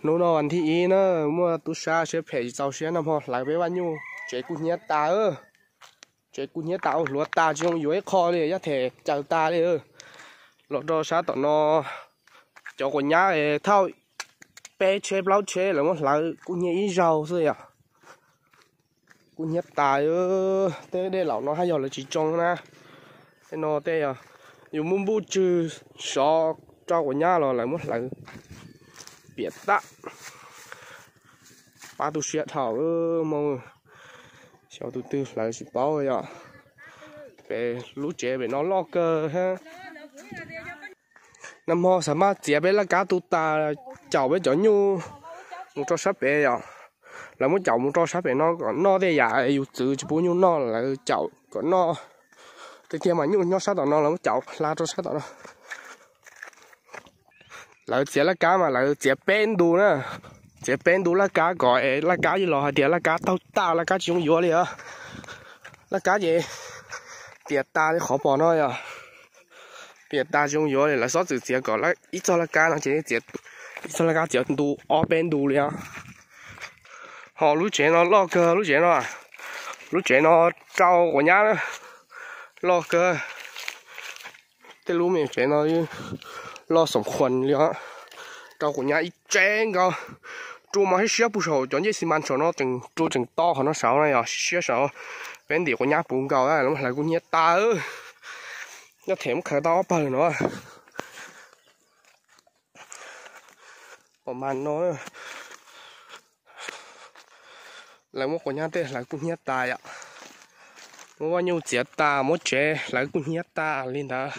Hnub no vas thib ib na, muaj tub sab siab phem tsis txaus siab nag hmo hlawv peb vaj nyuj tsev kub hnyiab tas. Tsev kub hnyiab tas, ua hluav tas tsis zoo yuav ib qho li, yaj them caws tas li. Los rau sab tom no, cov quav nyab thauj peb tsheb plaub tsheb lawv muab hlawv kub hnyiab ib zaug xwb yom. Kub hnyiab tas. Tej dej laum no haj yog lawv tsis tsoo na. Tej no tej yog yus muaj npuj tswg sov rau quav nyab los lawv muab hlawv piam tag. Pab tu siab dhau, xyov tus twg hlawv tsis paub yom. Pem lub tsev pem no loj kawg. Nag hmo xav maj txiav peb laj kab tu tas, caum peb cov nyuj mus rau sab pem yom. Lawv muab caum mus rau sab pem no kom noj tej yam yus txwv tsis pub nyuj noj, lawv caum kom noj. Tiag tiag mas nyuj nyob sab tom no, lawv muab caum hla rau sab tom no. Lawv txiav laj kab mas lawv txiav peb ntu na. Txiav peb ntu laj kab kom laj kab, yog los hais tias laj kab taug tag, laj kab tsis zoo yuav li os. Laj kab ces tiam tas li qhov pom no yom. Tiam tas tsis zoo yuav li, lawv xob txwm txiav kom ib txog laj kab no ces txiav, ib txog laj kab txiav ntu ob peb ntu li os. Ho lub tsev no loj kawg, lub tsev no, lub tsev no rau quav nyab loj kawg. Tej lub me tsev no loj xoom khuas li os. Rau quav nyab ib tsev nkaus. Rua mos siab siab puag saum cov ncej xi mas saum no, tseem rua tseem to qhov no saud na yog siab saud. Peb ntim quav nyab puv nkaus, lawv muab hlawv kub hnyiab tas. Nyob them muab khaws tau ob pawg no. Pom mas no, lawv muab quav nyab tej hlawv kub hnyiab tas yom. Muab vaj nyuj txiav tas, muab tsev hlawv kub hnyiab tas li ntawd.